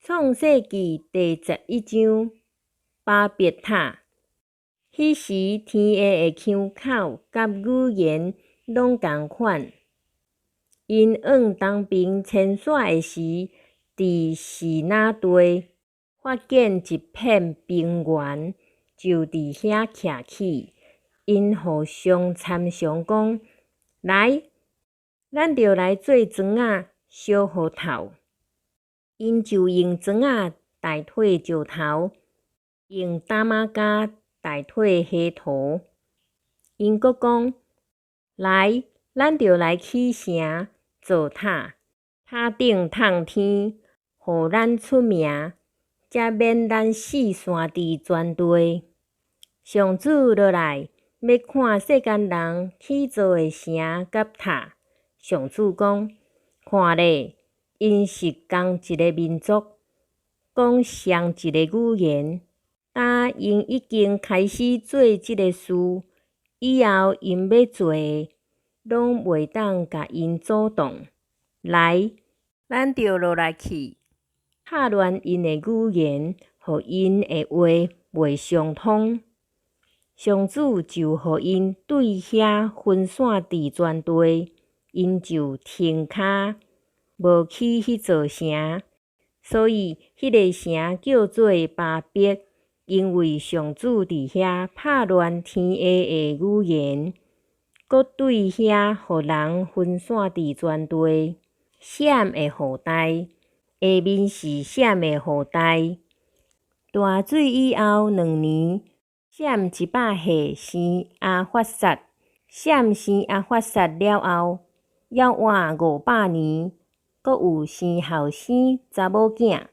創世記第十一章，巴別塔。彼時天下的腔口佮語言攏仝款。𪜶往東爿遷徙的時，佇示拿地發現一片平原，就佇遐徛起。𪜶互相參詳講：來，咱著來做磚仔，燒予透。𪜶就用磚仔代替石頭，用擔仔膠代替火塗。𪜶閣講：來，咱著來起城，造塔，塔頂通天，予咱出名，才免咱四散佇全地。上主落來，欲看世間人起造的城佮塔。上主講：看咧，𪜶是仝一个民族，講相一个語言。今𪜶已經開始做這个事，以後𪜶欲做的，攏袂當共𪜶阻擋。來，咱著落來去，拍亂𪜶的語言，予𪜶的話袂相通。上主就予𪜶對遐分散佇全地，𪜶就停跤，無起彼座城。所以彼个城叫做巴別，因為上主佇遐拍亂天下的語言，閣對遐予人分散佇全地。閃的後代，下面是閃的後代。大水以後兩年，閃一百歲生亞法薩。閃生亞法薩了後，猶活五百年，閣有生後生查某囝。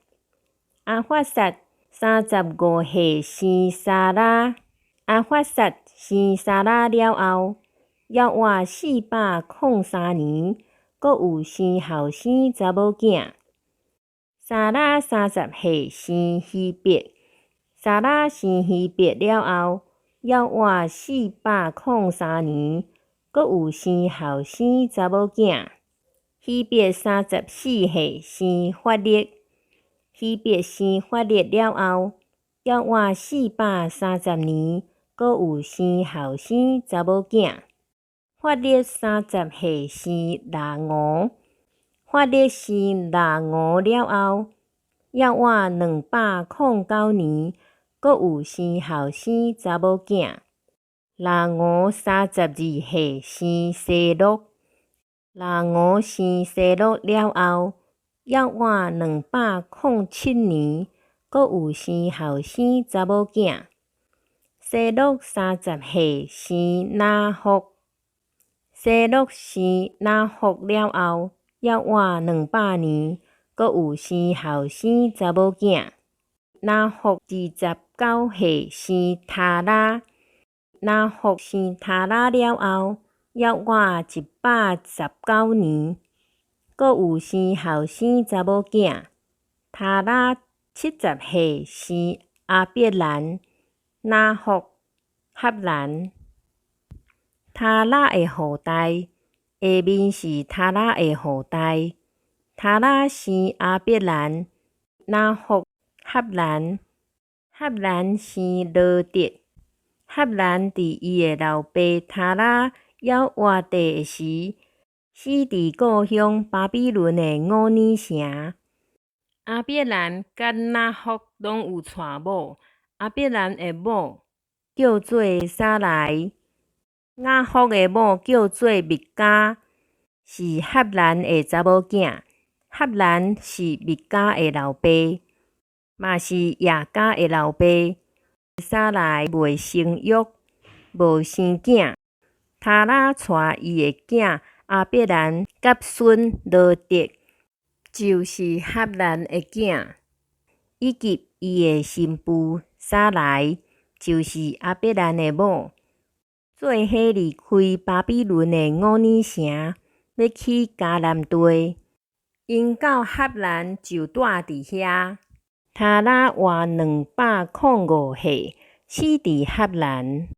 亞法薩三十五歲生沙拉。亞法薩生沙拉了後，猶活四百空三年，閣有生後生查某囝。沙拉三十歲生希伯。沙拉生希伯了後，猶活四百空三年，閣有生後生查某囝。希伯三十四歲生法勒。希伯生法勒了後，猶活四百三十年，閣有生後生查某囝。法勒三十歲生拉吳。法勒生拉吳了後，猶活兩百空九年，閣有生後生查某囝。拉吳三十二歲生西錄。拉吳生西錄了後，猶活兩百空七年，閣有生後生查某囝。西錄三十歲生拿霍。西錄生拿霍了後，猶活兩百年，閣有生後生查某囝。拿霍二十九歲生他拉。拿霍生他拉了後，猶活一百十九年，閣有生後生查某囝。他拉七十歲生亞伯蘭、拿霍、哈蘭。他拉的後代，下面是他拉的後代。他拉生亞伯蘭、拿霍、哈蘭。哈蘭生羅得。哈蘭佇伊的老爸他拉猶活著的時，死佇故鄉巴比倫的烏爾城。亞伯蘭佮拿霍攏有娶某。亞伯蘭的某叫做撒萊，拿霍的某叫做密迦，是哈蘭的查某囝。哈蘭是密迦的老爸，嘛是亞迦的老爸。撒萊袂生育，無生囝。他拉帶伊的囝亞伯蘭佮孫羅得，就是哈蘭的囝，以及伊的新婦撒萊，就是亞伯蘭的某，做伙離開巴比倫的烏爾城，欲去迦南地。𪜶到哈蘭就蹛佇遐。他拉活兩百空五歲，死佇哈蘭。